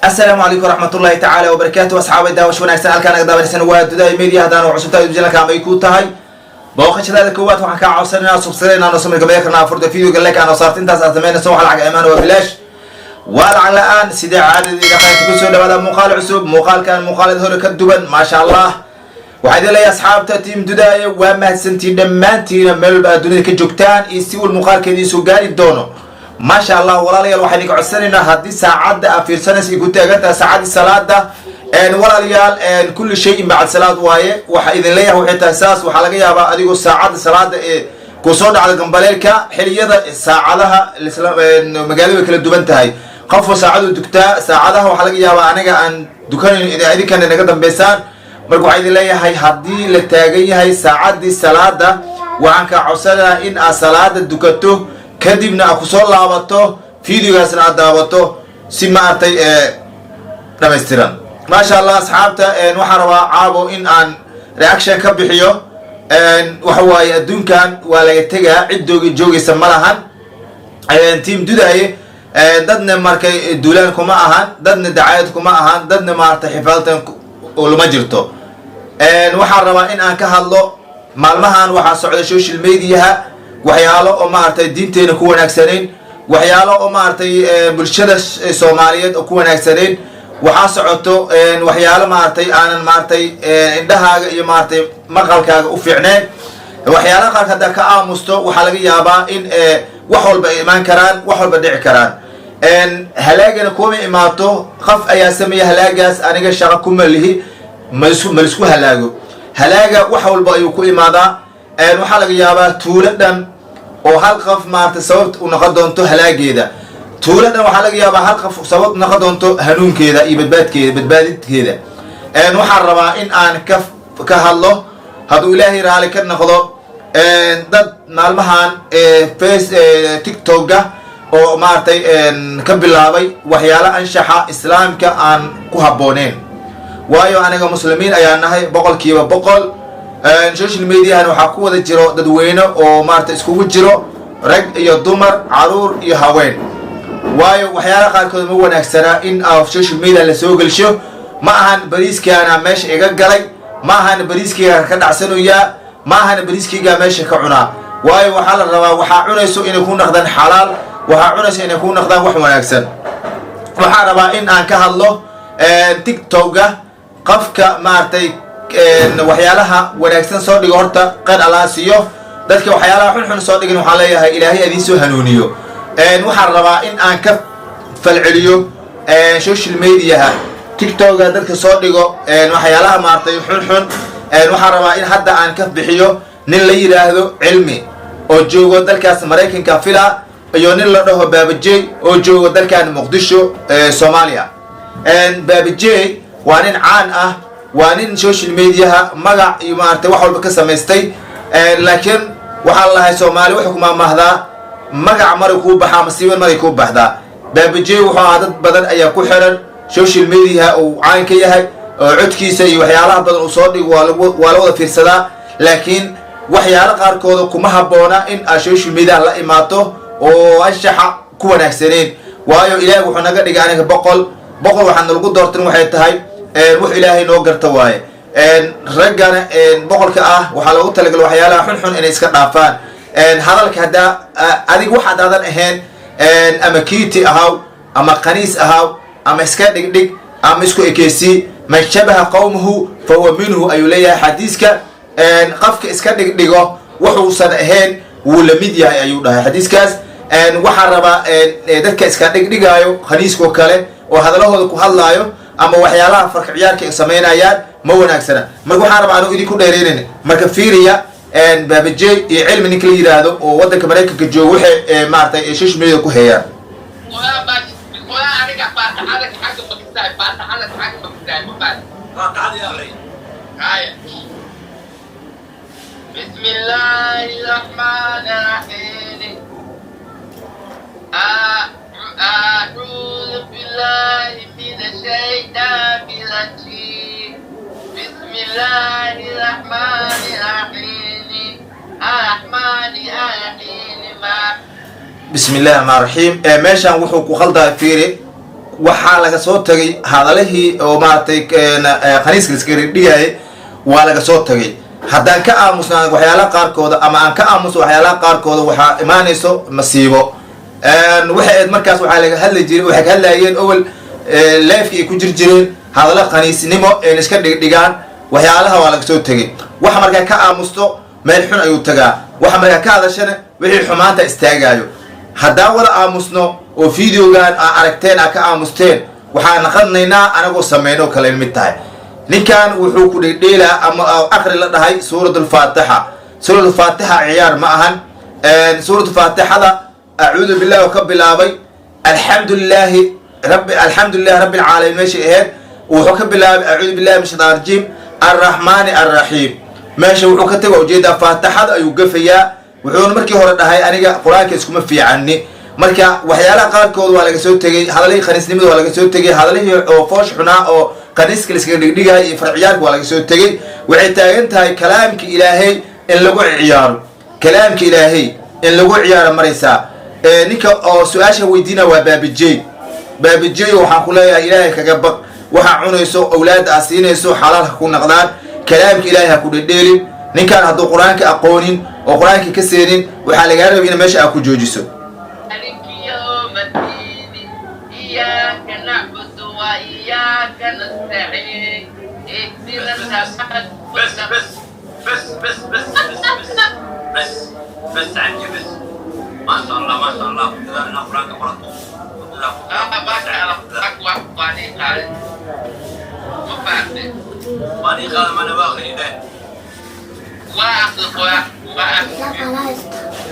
Asalaamu calaykum waraxmatullahi tacaala wabarakaatu. Asxaabay, daawasho wanaagsan. Halkaan naga daawanaysan waa Dudaay Media. Haddaan oo cusubtahay channelka ama ay ku tahay booqashadaada koowaad, waxaan kaa codsan inaad subscribe inaan samir gameeyo karnaa, furda videoga, like aan saarto. Intaas aad samaynayso waxa lacag imaan, waa bilaash, waa lacag la-aan. Sidee caadadii dhaqanka, kusoo dhawaada muuqaal cusub. Muuqaalkan muuqaalada hore ka duwan, maasha Allah. Waxaa idin leeyahay, asxaabta team Dudaaye, waa mahadsantiin dhammaantiina meel walba aad dunida ka joogtaan iyo si wal muuqaalkeedii soo gaari doono, maasha Allah. Walaalayaal, waxaan idinka codsanaynaa haddii saacadda aad fiirsanaysa ay ku taagantahay saacaddii salaada, walaalayaal, kulli shayin bacd salaad waaye. Waxa idin leeyahay waxay tahay saas: waxaa laga yaabaa adigoo saacadda salaada ee ku soo dhacda gambaleelka. Xiliyada saacadaha magaalada way kala duwan tahay, qofka saacadu dugtaa. Saacadaha waxaa laga yaabaa aniga aan dukanayn idinkana naga dambeysaan. Marka waxaa idin leeyahay, haddii la taagan yahay saacaddii salaada, waxaan kaa codsanayaa in aad salaada dukato, kadibna aad kusoo laabato, videogaasna aad daawato si maaragtay dhamaystiran, maasha Allah. Asxaabta, waxaan rabaa caabo in aan reaction ka bixiyo. Waxa waaye, adduunkan waa laga tegaa, cid doogi joogaysa ma lahan. Team Dudaaye, dadna markay duulaan kuma ahan, dadna dacaayad kuma ahan, dadna maaragtay xifaaltan lama jirto. Waxaan rabaa in aan ka hadlo maalmahan waxaa socda social mediaha waxyaalo oo maaragtay diinteena ku wanaagsanayn, waxyaalo oo maaragtay bulshada Soomaaliyeed oo ku wanaagsanayn. Waxaa socoto waxyaalo maaragtay aanan maaragtay indhahaaga iyo maaragtay maqalkaaga u fiicneen. Waxyaalaha qaarka haddaa ka aamusto, waxaa laga yaabaa in wax walba ay imaan karaan, wax walba dhici karaan. Halaagana kuma imaato qof ayaa sameeya halaagaas, aniga shaqo kuma lihi. Malisku halaago, halaaga wax walba ayuu ku imaadaa. Waxaa laga yaabaa tuulo dhan oo hal qof maarata sababta u noqon doonto halaageeda. Tuulo dhan waxaa laga yaabaa hal qof sabab noqon doonto hanuunkeeda iyo badbaadkeeda, badbaadidkeeda. Waxaan rabaa in aan ka hadlo, hadduu Ilaahay raali ka noqdo, dad maalmahan face TikToka oo maaragtay ka bilaabay waxyaalo anshaxa Islaamka aan ku habbooneen. Waayo, aniga Muslimiin ayaa nahay 100%. Social mediahan waxaa ku wada jiro dadweyne oo maarata iskugu jiro rag iyo dumar, caruur iyo haween. Waayo, waxyaalaha qaarkood ma wanaagsanaa in social media lasoo gelsho. Ma ahan bariiskaana meesha iga galay, ma ahan bariiskayga ka dhacsanayaa, ma ahan bariiskayga meesha ka cunaa. Waayo, waxaa la rabaa waxaa cunayso inay ku naqdaan xalaal, waxaa cunayso inay ku naqdaan wax wanaagsan. Waxaa rabaa in aan ka hadlo TikToka. Qofka maaragtay waxyaalaha wanaagsan soo dhigo, horta qeyr Allaa siiyo. Dadka waxyaalaha xunxun soo dhigin, waxaan leeyahay Ilaahay adiin soo hanuuniyo. Waxaan rabaa in aan ka falceliyo social mediaha TikToka dadka soo dhigo waxyaalaha maaragtay xunxun. Waxaan rabaa in hadda aan ka bixiyo nin la yidhaahdo Cilmi oo joogo dalkaas Maraykanka fila, iyo nin la dhaho Baabajey oo joogo dalkan Muqdisho, Soomaaliya. Baabajey waa nin caan ah, waa nin social mediaha magac iyo maaragtay wax walba ka samaystay. Laakiin waxaa lahay, Soomaali wuxuu kumaamahdaa: magac maray kuu baxaa, masiiban maray kuu baxdaa. Baabajey wuxuu ahaa, dad badan ayaa ku xiran social mediaha uu caan ka yahay, oo codkiisa iyo waxyaalaha badan uu soo dhigo waa la wada fiirsadaa. Laakiin waxyaalo qaarkooda kuma habboona in aad social media la imaato oo anshaxa ku wanaagsaneyn. Waayo, Ilaahay wuxuu naga dhigay aniga boqol boqol. Waxaa nalagu doortan waxay tahay wax Ilaahay noo garta waaye. Raggana boqolka ah waxaa loogu talagalay waxyaalaha xunxun inay iska dhaafaan. Hadalka haddaa adig waxaad aadan ahayn, ama kiiti ahaw, ama qaniis ahaw, ama iska dhigdhig, ama isku ekeysi. "Man shabaha qowmahu fahuwa minhu" ayuu leeyahay xadiiska. Qofka iska dhigdhigo wuxuusan ahayn, wuu la mid yahay, ayuu dhahay xadiiskaas. Waxaan rabaa dadka iska dhigdhigaayo khaniiskoo kale oo hadalahooda ku hadlaayo ama waxyaalaha farka ciyaarka ay samaynayaan, ma wanaagsana. Marka waxaan rabaa anu idinku dheereynayn, marka fiiriya Baabajey iyo Cilmi ninka la yidhaahdo oo waddanka Maraykanka joogo, waxay maaragtay social media ku heeyaan. Qodaa aniga faataxada xagga baktaay, faataxada xagga baktaay ma baan. Haya. بسم الله الرحمن الرحيم. أعوذ بالله من الشيطان الرجيم. بسم الله الرحمن الرحيم. الرحمن الرحيم. ما Bismi illahi raxmaan raxiim. Meeshan wuxuu ku khaldaa, fiiri. Waxaa laga soo tagay hadalihii oo maaragtay khaniiska liskaga dhigayay, waa laga soo tagay. Haddaan ka aamusnaa waxyaalaha qaarkooda ama aan ka aamuso waxyaalaha qaarkooda, waxaa imaanayso masiibo. Waxay ahayd markaas waxaa laga hadli jiray, waxay ka hadlayeen owel live-ki ay ku jir jireen hadallo khaniisnimo een iska dhigdhigaan. Waxyaalaha waa laga soo tegay. Waxa markaa ka aamusto meel xun ayuu tagaa, waxa markaa ka hadashana wixii xumaanta istaagaayo. Haddaan wada aamusno oo videogan aa aragteen aa ka aamusteen, waxaan naqadnaynaa anagoo sameyno kale mid tahay. Ninkan wuxuu ku dhegdheelaa ama akri la dhahay Suurat Alfaatixa. Suurat Alfaatixa ciyaar ma ahan. Suurat Faatixada acuudu billahi oo ka bilaabay, alxamdu lilaahi rabbi, alxamdu lilahi rabbi alcaalamiin meeshay ahayd, wuxuu ka bilaabay acuudu billahi min shaytaan rajiim, arraxmaani arraxiim. Meesha wuxuu ka taga ujeedaa faatixada ayuu gafayaa. Wuxuuna markii hore dhahay aniga Qur-aanka iskuma fiicani. Marka waxyaalaha qaarkood waa laga soo tegey. Hadalihii khaniisnimada waa laga soo tegey, hadalihii oo foosh xunaa oo khaniiska laiskaga dhigdhigaya iyo farciyaarka waa laga soo tegey. Waxay taagan tahay kalaamka Ilaahay in lagu ciyaaro, kalaamka Ilaahay in lagu ciyaaro maraysaa. Ninka oo su-aasha weydiina waa Baabijey. Baabijey, waxaan ku leeyahay Ilaahay kaga baq. Waxaa cunayso, awlaadda aad siinayso xalaal ha ku naqdaan, kalaamka Ilaahay ha ku dhedheelin. Ninkaan hadduu Qur-aanka aqoonin oo Qur-aanka ka seenin, waxaa lagaa rabay ina meesha aad ku joojiso. مالك يوم الدين إياك نعبد وإياك نستعين اهدنا الصراط. بس بس بس بس بس بس بس بس بس عندي بس. ما شاء الله، ما شاء الله، انا قرانك قرأت. آه، ما شاء الله، واني قال ما فهمت. ماني قال ما انا باخر إيه. وأخذ وأخذ.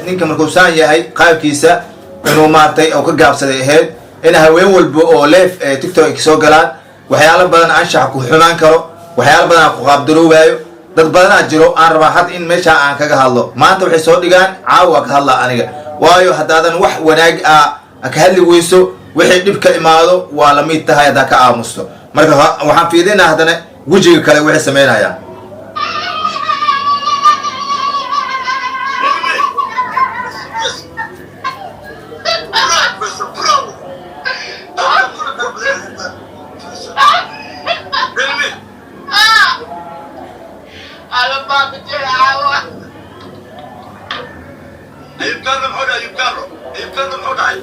Ninka markuu saan yahay qaabkiisa inuu maaragtay oo ka gaabsaday ahayd in haween walba oo live TikTok ay kasoo galaan waxyaalo badan anshaxa ku xumaan karo, waxyaalo badan aan ku qaabdaroobaayo. Dad badanaa jiro aan rabaa had in meeshaa aan kaga hadlo. Maanta waxay soo dhigaan, caawa ka hadlaa aniga, waayo haddaadan wax wanaag ah ka hadli weyso, wixii dhib ka imaado waa lamid tahay haddaa ka aamusto. Marka waxaan fiirinaa haddana wejiga kale waxay samaynayaan. بس برافو. علمي. على باب العوا. ايوب كارلو محمود، ايوب كارلو، ايوب كارلو محمود عاي.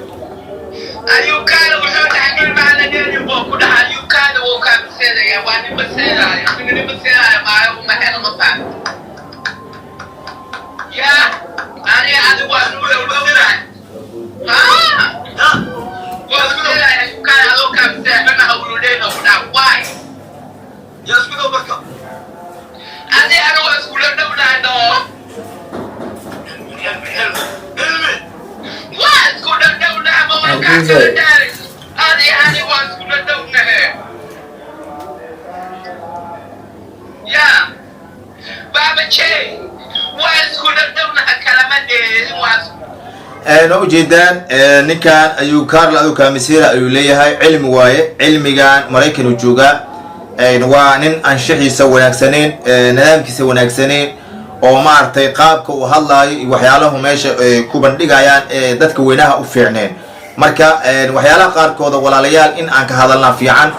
Ayuu kaana wuxuu dhahay ilmaha la dheeri buu ku dhahay. Ayuu kaana wuu kaa maseedaya, waa nin maseedaya, nin maseedaya maayo maxayna ma fahmi ya ani adigu waa nugu dhowdhownahay ha. ها. Waa maseedaya ayuu kaana adoo kaa maseedaya ilmaha uludheyna ku dhaha why. يا اسكتوا بركه. Adi anigu waa iskula dhownahay no. علمي علمي علمي. Waa isku dhowdhownahay, ma waa kaa kala dheeri. Adi ani waa iskula dhownahay ya Baba J, waa isku dhowdhownahay, kalama dheerin, waa isku Waa ujeedaan ninkan ayuu Carl adu kaamisira ayuu leeyahay cilmi waaye. Cilmigan Maraykan uu joogaa. Waa nin anshaxiisa wanaagsaneyn, nidaamkiisa wanaagsaneyn oo maaragtay qaabka uu hadlaayo iyo waxyaalahu meesha ay ku bandhigayaan ee dadka weynaha u fiicneen. Marka waxyaalaha qaarkooda, walaalayaal, in aan ka hadalnaa fiican.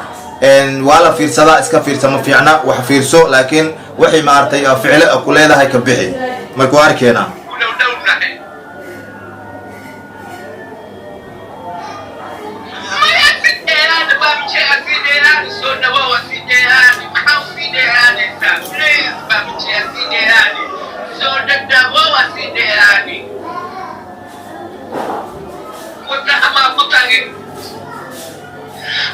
Waa la fiirsadaa, iska fiirsa ma fiicna. Wax fiirso, laakiin waxay maaragtay ficilo ku leedahay ka bixi. Marka waa arkeenaa. Dhowdhownahay maya si dheeraada Baba J, si dheeraada soo dhawoa, si dheeraadi maxaa usii dheeraanaysaa? Please, Baba J, si dheeraadi soo dhadhawoa, si dheeraadi wadaha maa ku tage,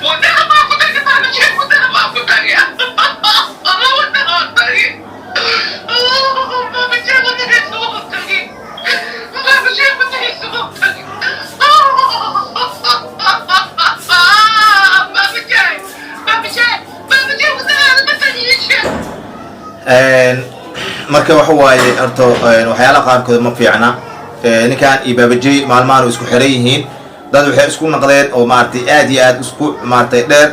wadaha maa ku tage, Baba J, wadaha maa ku tage, Allah, wadaha waa tage, Baba J, wadahiisa waa tage, Baba J, wadahiisa waa tage, Baba J, Baba J, Baba J, wadahaada ma tagiishe. Marka waxa waaye horta waxyaalaha qaarkood ma fiicna. Ninkan iyo Baabajey maalmahan isku xiran yihiin. Dad waxay isku naqdeen oo maaragtay aad iyo aad isku maaragtay dheer.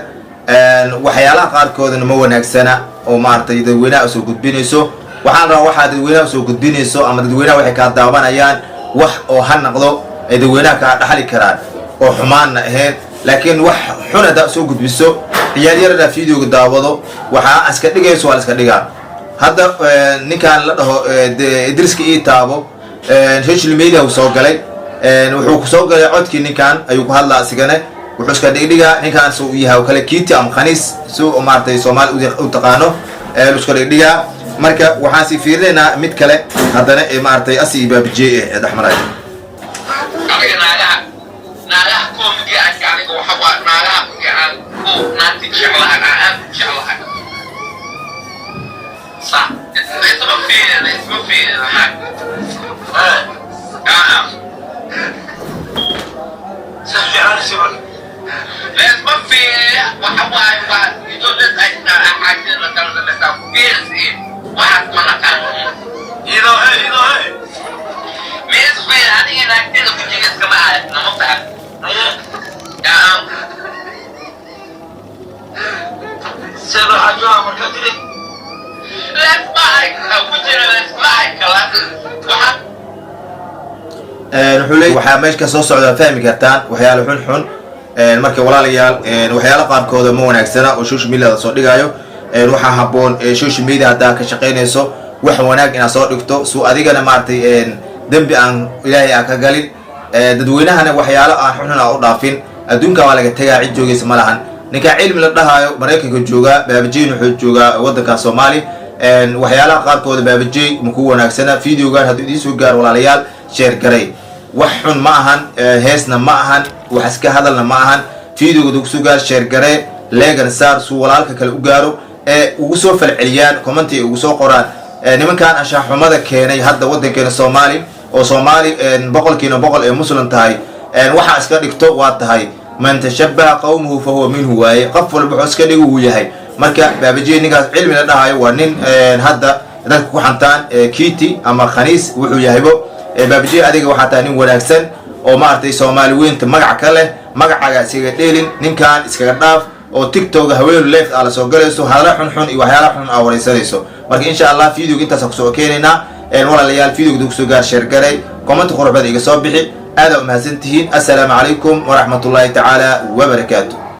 Waxyaalaha qaarkoodana ma wanaagsana oo maaragtay dadweynaha usoo gudbinayso. Waxaan rabaa waxaa dadweynaha usoo gudbinayso ama dadweynaha waxay kaa daawanayaan wax oo ha naqdo ay dadweynaha kaa dhaxli karaan oo xumaanna ahayn. Laakiin wax xun haddaa soo gudbiso, ciyaal yarana videoga daawado, waxaa iska dhigayso waa la iska dhigaa. Hadda ninkan la dhaho Idriska ii taabo social media uu soo galay, wuxuu kusoo galay codkii ninkan ayuu ku hadlaa. Asigane wuxuu iska dhigdhigaa ninkan su yahay oo kale, kiiti ama khaniis si maaragtay Soomaali u taqaano iska dhigdhigaa. Marka waxaan sii fiirinaynaa mid kale haddana ee maaragtay asi iyo Baabijey ee dhexmaraya. Aniga naagaha koomiga arka. Aniga waxa waa naagaha aan ku naagti jeclahay, aan aad u jeclahay. Sax. Isma fiirin, isma fiirin naag. Eh, si fiican isi marka. Isma fiirin. Waxa waaye, waa iyadoo ay xaajada la kala dhamaysaa fiiris iyo waxaas ma naqaan. Iyadoo he, iyadoo he. Ma isfiirin aniga, naagtida wejiga iskama aragna, ma faham? Aye. See loo xaajooha markaa tiri? Leesma arka wejiga, leesma arka, laakiin waxaa Wuxuu leey waxaa meesha ka soo socda fahmi kartaan waxyaalo xun xun. Marka walaalayaal, waxyaalo qaarkooda ma wanaagsana oo social media la soo dhigayo. Waxaa habboon social media haddaa ka shaqaynayso wax wanaag inaad soo dhigto, suu adigana maaragtay dembi aan Ilaahay aan ka galin, dadweynahana waxyaalo aan xunxun aan u dhaafin. Adduunka waa laga tegaa, cid joogaysa ma lahan. Ninkaa cilmi la dhahaayo Maraykanka joogaa, Baabajeyna wuxuu joogaa waddanka Soomaali. Waxyaalaha qaarkooda, Baabajey, ma ku wanaagsana. Videogan hadduu idiin soo gaaro, walaalayaal, share garay. Wax xun ma ahan, heesna ma ahan, wax iska hadalna ma ahan. Videoga hadduu kusoo gaaro, share garee, like-gana saar, suu walaalka kale u gaaro ee ugu soo falceliyaan, comment ay ugu soo qoraan nimankan anshaxxumada keenay hadda waddankeena Soomaali, oo Soomaali 100% ee Muslim tahay. Waxaa iska dhigto waa tahay man tashabaha qawmuhu fa huwa minhu waaye. Qof walba wuxuu iska dhigo wuu yahay. Marka Baabajey, ninkaas cilmi la dhahayo, waa nin hadda dadka ku xantaan kiti ama khaniis wuxuu yahaybo. Baabajey, adiga waxaa tahay nin wanaagsan oo maaragtay Soomaali weynta magac ka leh. Magacaaga iskaga dheelin, ninkan iskaga dhaaf oo TikTok haweenu live aa la soo galayso, hadala xunxun iyo waxyaala xun aa waraysanayso. Marka insha Allah videoga intaasa kusoo keenaynaa. Walaalayaal, videoga kusoo gaar, share garay, comment qurux badan iga soo bixi. Aada umahadsan tihiin. Assalaamu calaykum waraxmatullaahi tacaala wabarakaatu.